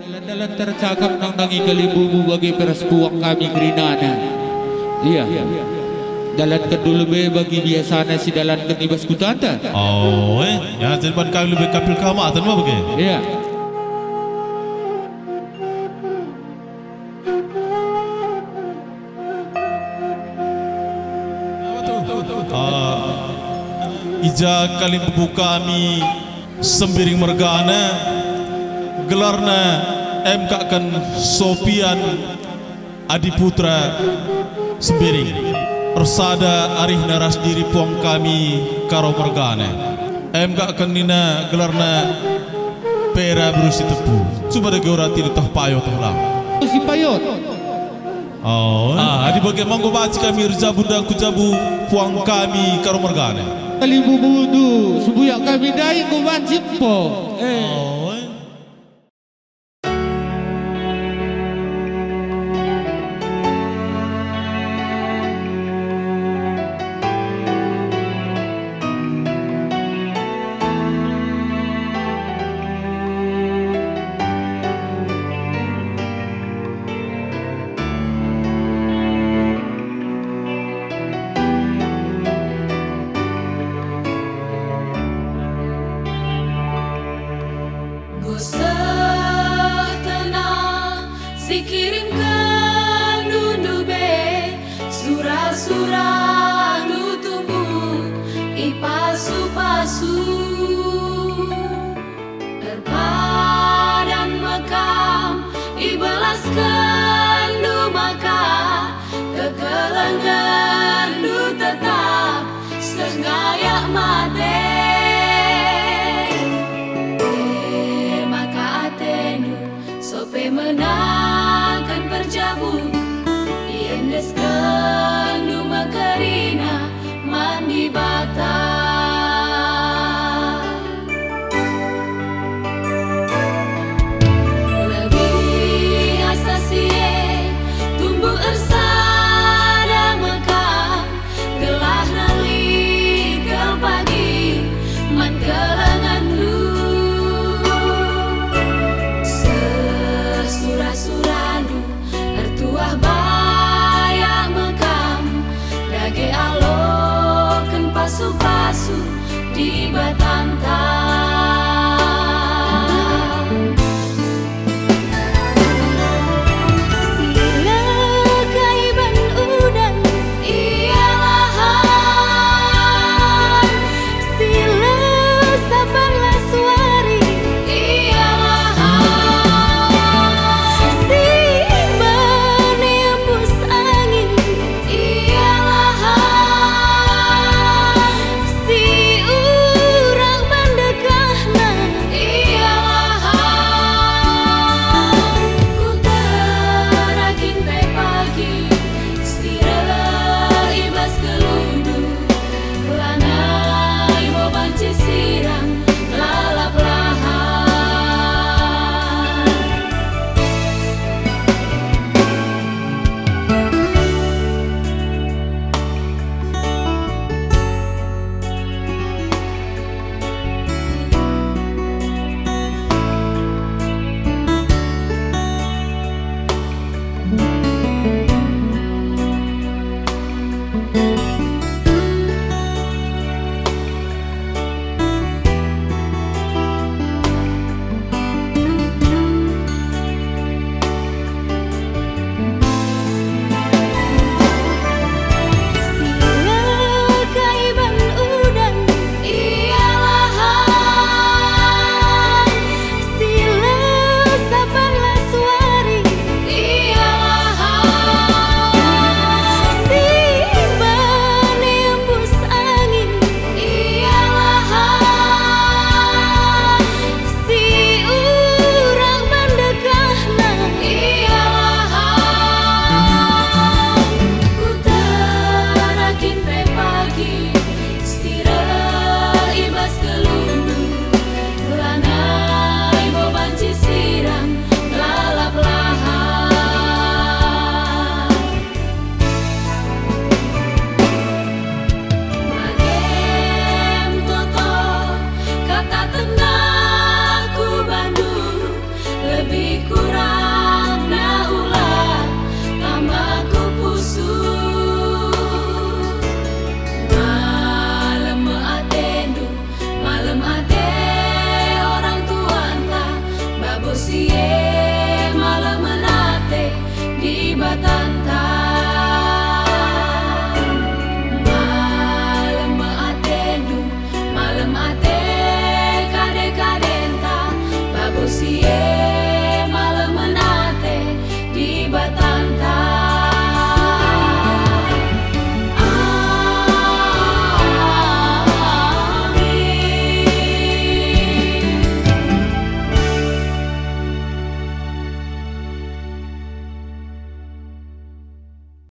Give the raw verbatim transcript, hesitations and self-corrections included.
Dalan-dalan tercakap nandangi kalimbubu bage pe ras puang kami kerinana. Iya. Dalanken dulu be bagi biasana sidalanken i bas kutanta. Oh, eh, ya, jadi ban kami lebe kapil kehamaten mah bage. Iya. Ah, i ja kalimbubu kami Sembiring mergana, gelarna emkaken Sopian Adiputra Sembiring. Ersada arihna ras diri puang kami Karo mergana. Emkaken nina gelarna Pera Beru Sitepu. Cuba dage ora tidi toh payo toh lang. Si payo. Oh. Ah, adi bage manggo banci kami erjabu ndai ku jabu puang kami Karo mergana. Kalimbubundu, sembuyak kami ndai enggo banci empo. Eh. Oh. Enggo seh tenah si kirimken nundu be, sura-surandu tumbuh i pasu-pasu. Erpadan me kam ibelaskenndu maka kekelengenndu tetap sengayak mate. E maka atendu sope menaken perjabu, iendeskenndu me kerina man Dibata. Lebih asa si e, tumbuh ersada me kam, gelah lit kal pagi man kelengenndu. Seh sura-surandu, ertuah bayak me kam, dage aloken pasu-pasu Dibatanta.